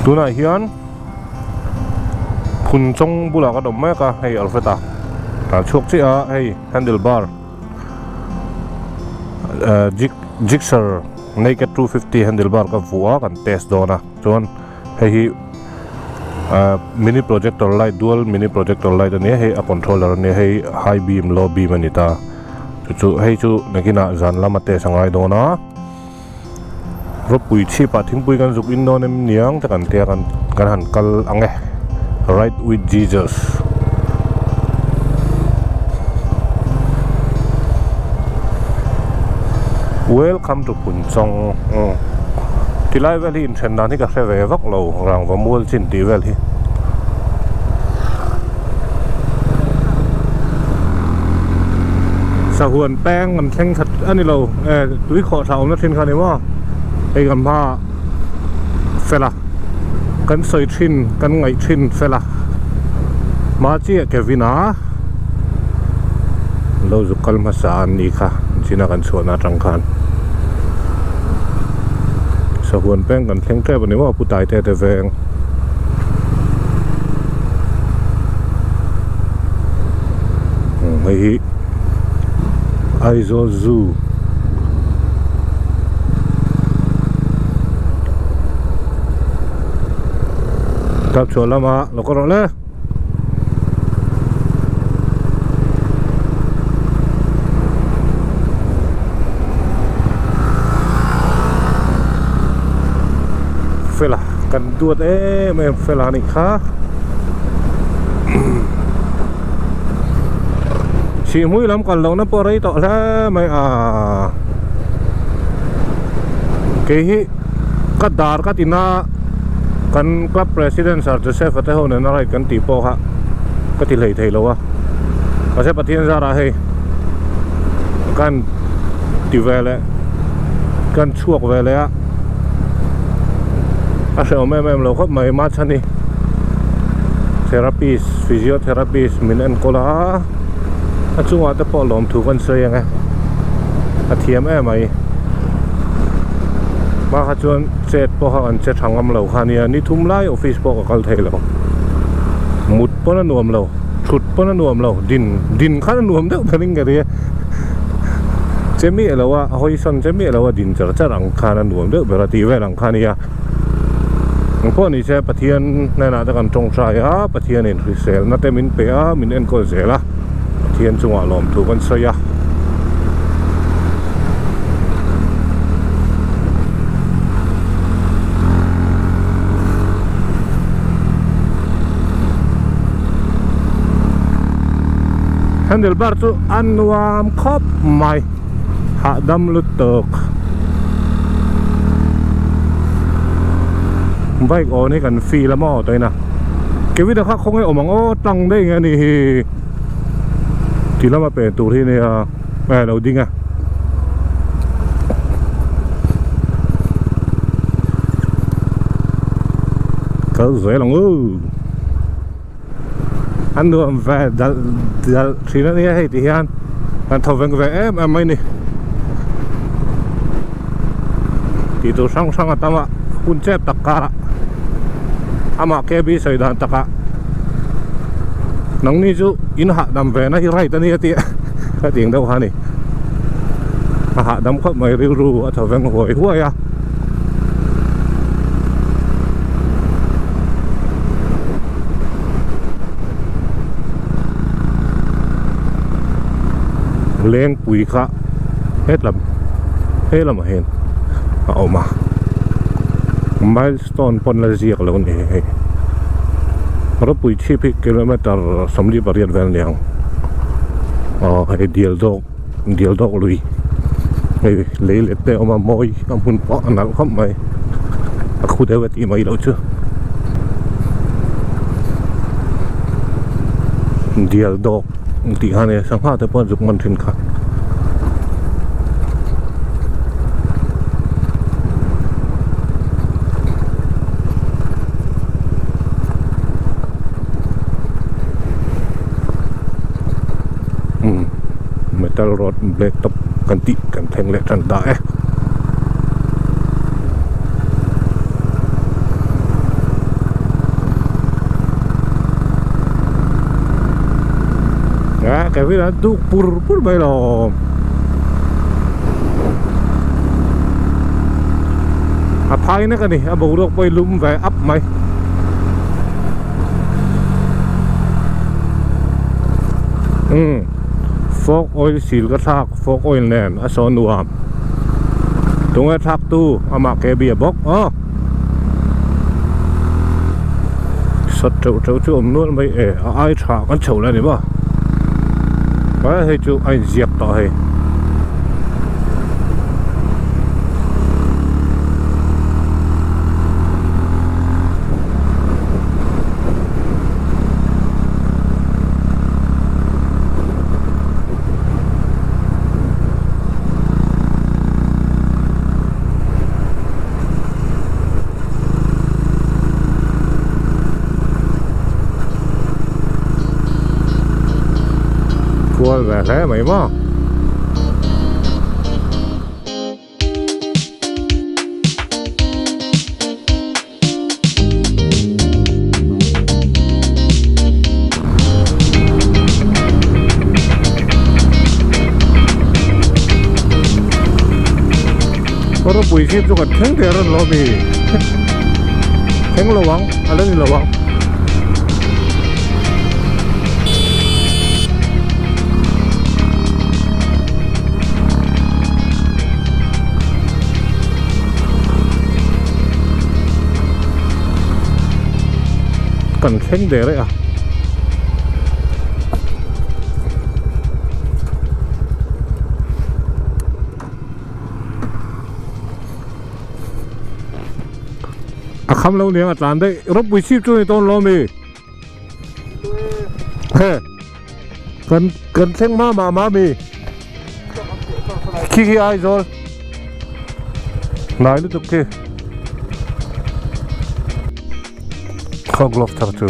Tunah hian phun chawng bulah kan awm mek a hei Alfred-a tlan chhuak chiah a hei handle bar eh jig jigsaw naked 250 handle bar ka vuah a kan test dawn a chuan hei hi ah mini projector light dual mini projector light a nia hei a controller a nia hei high beam low beam a ni ta chu chu hei chu nakinah zan lama test a ngai dawn a. Rawpui chhipah thingpui kan zuk in dawn em niang te kan tia kan kan han kal ang e ride with Jesus. Welcome to Phunchawng umm tilai vel hi inthen dan hi ka hre ve vak lo rangva mual chin tih vel hi. Sahuan peng an thleng khat a ni lo e tui khawh thla awmna thin kha a ni maw hei kan hmaah fela kan sawi thin kan ngaih thin fela hma chiah Kevin a lo zuk kal hmasa an ni kha china kan chhuahna atang khan sahuan peng kan thleng tep a ni maw pu Taite te veng. Hei hi Aizawl Zoo tap chhuah lama lo ka rawh le. Fela kan duat em em Fela anih kha Sihhmui lam kal lohna pawh rei tawh hle mai a kei hi ka dar ka tina kan club president Sir Joseph a te ho nena ride kan tih pawh kha ka ti hlei thei lo a mahse Pathian zarah hei kan ti ve leh kan chhuak ve leh a a hrehawm em em lo khawp mai mahchhani therapist physiotherapist min enkawl a a chungah te pawh lawmthu kan sawi ang e a thiam em mai hma kha chuan chet pawh kha kan che tha ngam lo kha nia ni thum lai office pawh ka kal thei lo mut pawn a nuam lo thut pawn a nuam lo din din khan a nuam deuh ber in ka ria che miah lo a hawi sawn che miah lo a din char char ang khan a nuam deuh ber a tih vel ang kha nia ang pawh ni se Pathian hnenah te kan tawngtai a Pathianin hriselna te min pe a min enkawl zel a Pathian chungah lawmthu kan sawi a. Handle bar chu a nuam khawp mai hahdam lutuk bike awn hi kan feel a maw tawhin a kevin a kha khawnge awm ang aw tlang daih nge a nih hi ti lama pen tur hi nia eh lo ding a. Kal zel ang u an nuam ve dal dal thin a nia hei ti hian kan tho veng ve em em mai ni tih tur hrang hrang a tam a hun chep tak karah amah KB sawi dan takah nangni chu in hahdam ve na hi right a nia tih a tih ang deuh kha a ni a hahdam khawp mai rilru a tho veng huai huai a. Lengpui kha hetlam he lamah hian a awm a milestone pawn la ziak lo a ni hei rawpui chhip hi kilometer 48 vel a ni ang aw hei dial dawk dial dawk lui hei lei let te a awm a mawi a hmun pawh a nalh khawp mai a khu deuh e tih mai loh chu dial dawk tih kha nia sangha te pawh an zuk man thin kha. Umm metal road black top kan tih kan thleng leh tan ta e. Kevin a duk pur pur mai lo. A phai nek a ni, a boruak pawh hi lum ve up mai. Umm fork oil sil ka thlak fork oil nen a saw nuam. Tunge thlak tu amah ke bia bawk aw. Sat teuh teuh chu awm nual mai e a ai tha kan chho la ni maw a hei chu a inziak tawh hei. Kual ve hle mai maw. Ropui zip chu kan thleng der a ni lo mi thleng lo ang a la ni lo ang. Kan thleng der e a. A kham lo niang a tlan daih ropui chhip chu ni tawn lo mi he kan kan thleng ma mah mah mi khi khi Aizawl hnai lutuk khi khaw glove thar chu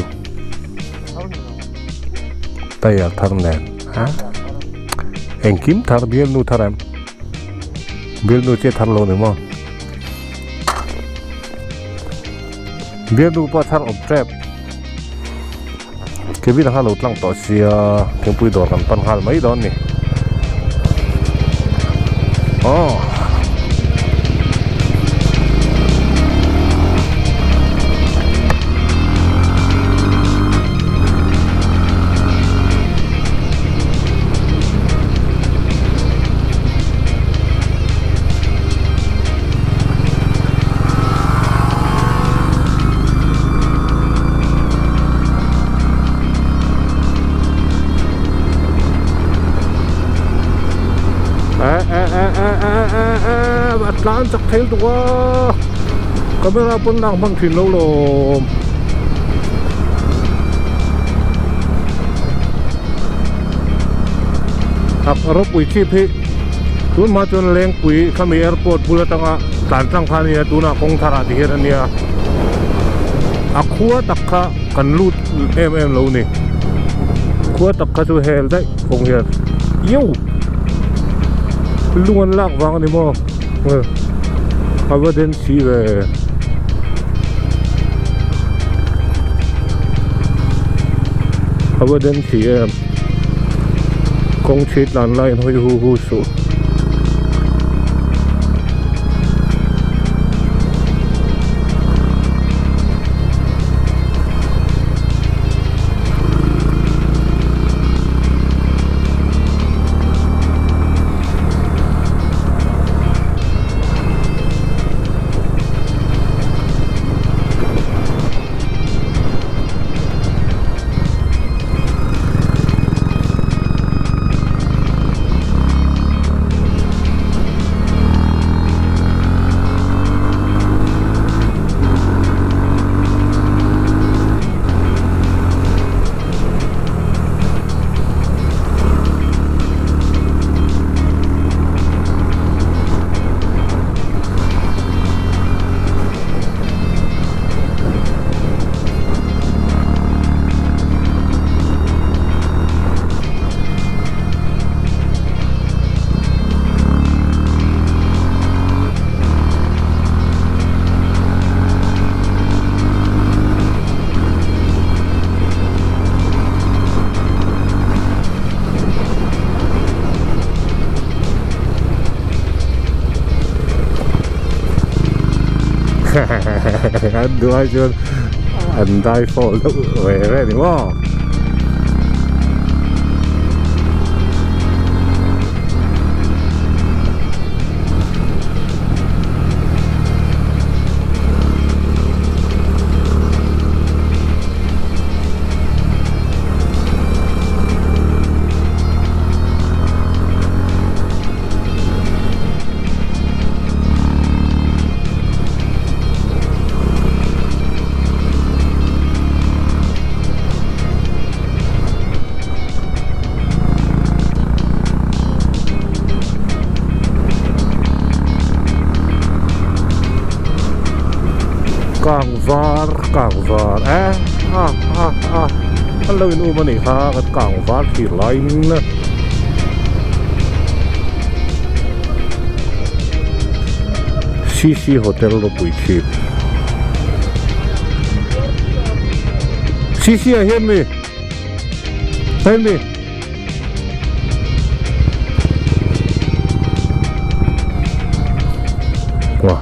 tire thar nen ha engkim thar bialnu thar em bialnu che thar lo ni maw bialnu pawh thar awm tep Kevin a kha lo tlang tawh sia thingpui dawr kan pan nghal mai dawn ni aw. A tlan chak thei lutuk a camera pawn lak hmang thin lo lawm a ropui chip hi tun hma chuan lengpui khami airport bul atanga tlan tlang kha a nia tunah kawng thar ah ti hian a nia a khua tak kha kan lut em em lo ni khua tak kha chu hel daih kawng hian iau lung an lak vang a ni maw a va den si ve a va den si em kawng chhit lan laiin hawi hu hu suh. An duh ai chuan an dai fawl deuh ve ve ni maw. Kang var kang var e a a a an lo in um a nih kha kan kang var thlir laiin. CC Hotel ropui chhip CC ah hian mi hei mi Wow.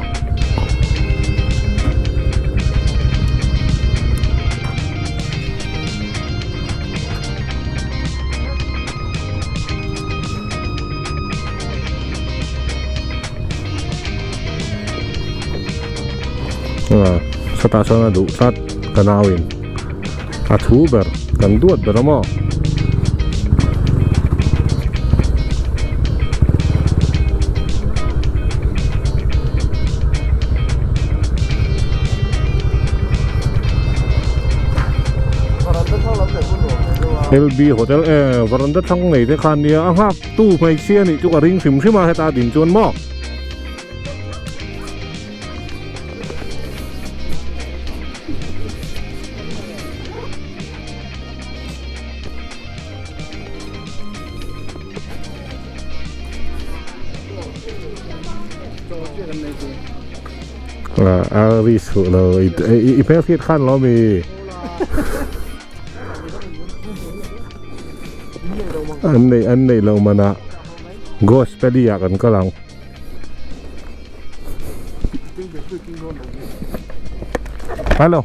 Sawtah chuan a duh tlat ka nauin a thu ber kan duat ber a maw. LB Hotel e varanda thlang nei te khan nia a nghak tu hmeichhia nih chu ka ring hrim hrim a heta din chuan maw. A ri suh lo i hmelhriat khan lo mi. An nei an nei lo manah Gospel ah kan kal ang. Hello.